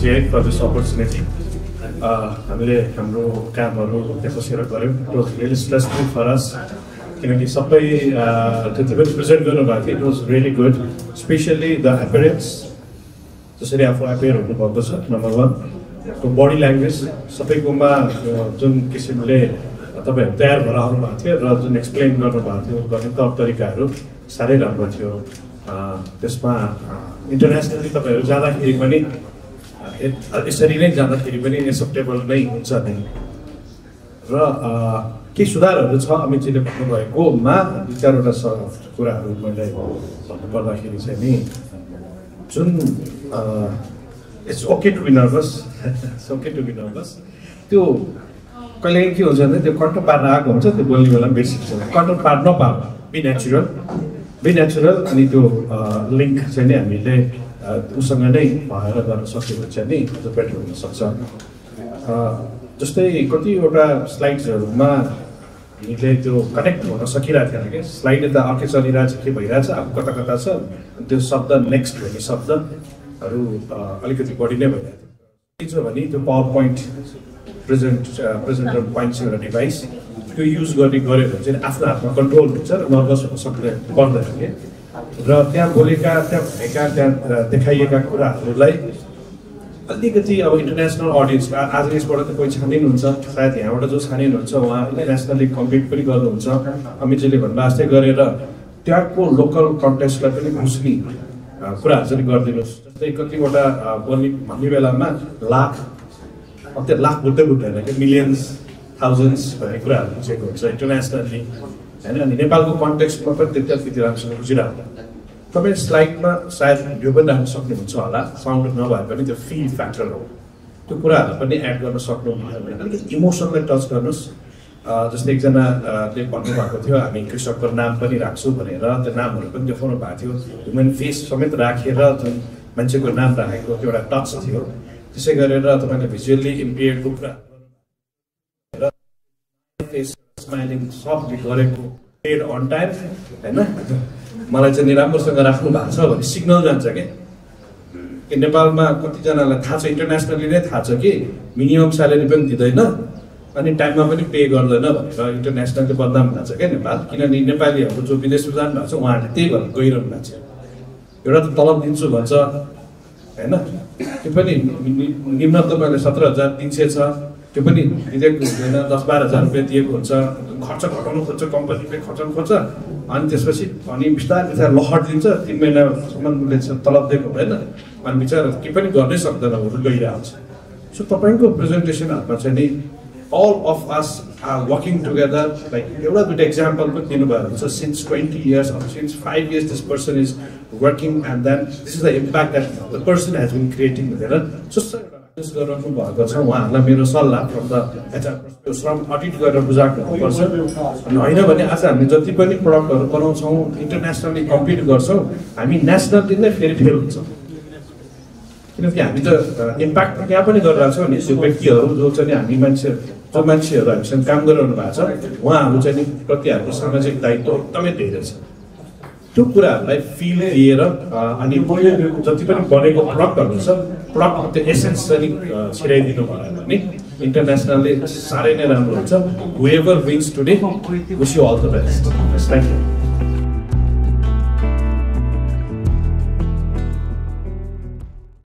CI for this opportunity. हामीले हाम्रो कामहरू त्यहाँ बसेर गऱ्यौँ. It was really stressful for us. किनकि सबै जति पनि प्रेजेन्ट गर्नुभएको थियो, it was really good. Especially the appearance. जसरी आफू एपियर हुनुभएको छ, नम्बर 1. त्यो बडी ल्याङ्ग्वेज सबैकोमा जुन किसिमले तपाईँहरू तयार भएर आउनुभएको थियो र जुन एक्सप्लेन गर्नुभएको थियो, गर्ने तौर तरिकाहरू साह्रै राम्रो थियो. त्यसमा इन्टरनेसनली तपाईँहरू जाँदाखेरि पनि यसरी नै जाँदाखेरि पनि एक्सेप्टेबल नै हुन्छ नै. र केही सुधारहरू छ अमितजीले भन्नुभएकोमा 2-4वटा कुराहरू मैले भन्नुपर्दाखेरि चाहिँ नि जुन it's okay to be nervous, it's okay to be nervous. त्यो कहिलेकाहीँ के हुन्छ भने त्यो कन्ट्रोल पार्न आएको हुन्छ, त्यो बोल्ने बेला पनि बिर्सिन्छ. कन्ट्रोल पार्न नपाऊ, बी नेचुरल अनि त्यो लिङ्क चाहिँ नि हामीले उसँग नै भएर गर्न सक्यो भने चाहिँ नि अझ बेटर हुनसक्छ. जस्तै कतिवटा स्लाइड्सहरूमा हामीले त्यो कनेक्ट हुन सकिरहेको थिएन कि स्लाइड यता अर्कै चलिरहेछ, के भइरहेछ, अब कता कता छ, त्यो शब्द नेक्स्ट भन्ने शब्दहरू अलिकति बढी नै भइरहेको थियो. के छ भने त्यो पावर पोइन्ट प्रेजेन्टर पोइन्ट एउटा डिभाइस त्यो युज गऱ्यो भने चाहिँ आफ्नो हातमा कन्ट्रोल हुन्छ र नर्भस हुन पर्दैन कि. र त्यहाँ बोलेका, त्यहाँ भनेका, त्यहाँ देखाइएका कुराहरूलाई अलिकति अब इन्टरनेसनल अडियन्स आज यसबाट त कोही छानिनुहुन्छ, सायद यहाँबाट जो छानिनुहुन्छ उहाँ इन्टरनेसनली कम्पिट पनि गर्नुहुन्छ. अमितजीले भन्दा जस्तै गरेर त्यहाँको लोकल कन्टेक्स्टलाई पनि बुझ्ने कुराहरू चाहिँ गरिदिनुहोस्. जस्तै कतिवटा भन्ने बेलामा लाख, अब त्यो लाख बुझ्दैन कि मिलियन्स, थाउजन्ड्स भन्ने कुराहरू बुझेको हुन्छ इन्टरनेसनली होइन. अनि नेपालको कन्टेक्स्टमा पनि त्यति राम्रोसँग बुझिरहेको. तपाईँ स्लाइडमा सायद भिडियो पनि राख्न सक्नुहुन्छ होला, साउन्ड नभए पनि त्यो फिल फ्याक्टर हो, त्यो कुराहरू पनि एड गर्न सक्नुभयो भने अलिकति इमोसनलाई टच गर्नुहोस्. जस्तै एकजनाले भन्नुभएको थियो हामी कृषकको नाम पनि राख्छु भनेर, त्यो नामहरू पनि देखाउनु भएको थियो. ह्युमन फेस समेत राखेर जुन मान्छेको नाम राखेको त्यो एउटा टच थियो. त्यसै गरेर तपाईँले भिजुअल्ली इम्पेयर्डको कुरा फेस स्माइलिङ सफ्ट गरेको पेड अन टाइम होइन, मलाई चाहिँ नि राम्रोसँग राख्नु भएको छ भने सिग्नल जान्छ कि नेपालमा कतिजनालाई थाहा छ, इन्टरनेसनली नै थाहा छ कि मिनिमम स्यालेरी पनि दिँदैन अनि टाइममा पनि पे गर्दैन भनेर इन्टरनेसनली बदनाम भएको छ क्या नेपाल. किनभने नेपालीहरू जो विदेशमा जानु भएको छ उहाँहरूले त्यही भएर गइरहनु भएको छ. एउटा त तलब दिन्छु भन्छ होइन, त्यो पनि निम्न तपाईँले 17,300 छ, त्यो पनि दिएको हुँदैन. 10-12 हजार रुपियाँ दिएको हुन्छ. खर्च घटाउनु खोज्छ, कम्पनीले खर्चाउनु खोज्छ, अनि त्यसपछि अनि बिस्तारै लहट दिन्छ. 3 महिनासम्म उसले तलब दिएको हुँदैन अनि बिचरा के पनि गर्नै सक्दैन, गइरहेको छ. सो तपाईँको प्रेजेन्टेसनहरूमा चाहिँ नि all of us are working together. Like एउटा दुईटा एक्जाम्पल पनि दिनुभएको हुन्छ. Since 20 years or since 5 years this person is working and then this is the impact that the person has been creating भनेर गराउनु भएको छ. उहाँहरूलाई मेरो सल्लाह फ्रम द एचआर श्रम अडिट गरेर बुझाउनुपर्छ. होइन भने आज हामी जति पनि प्रडक्टहरू बनाउँछौँ, इन्टरनेसनली कम्पिट गर्छौँ, हामी नेसनली नै फेरि फेल हुन्छौँ. किनकि हामी त इम्प्याक्ट त्यहाँ पनि गरिरहेको छौँ नि. त्यो व्यक्तिहरू जो चाहिँ हामी मान्छेहरू हामीसँग काम गरिरहनु भएको छ उहाँहरू चाहिँ नि प्रति हाम्रो सामाजिक दायित्व एकदमै धेरै छ. त्यो कुराहरूलाई फिल दिएर अनि जति पनि बनेको प्रडक्टहरू छ, प्रडक्टको त्यो एसेन्स चाहिँ छिराइदिनु भयो भने इन्टरनेसनली साह्रै नै राम्रो हुन्छ. Whoever wins today, wish you all the best. Thank you.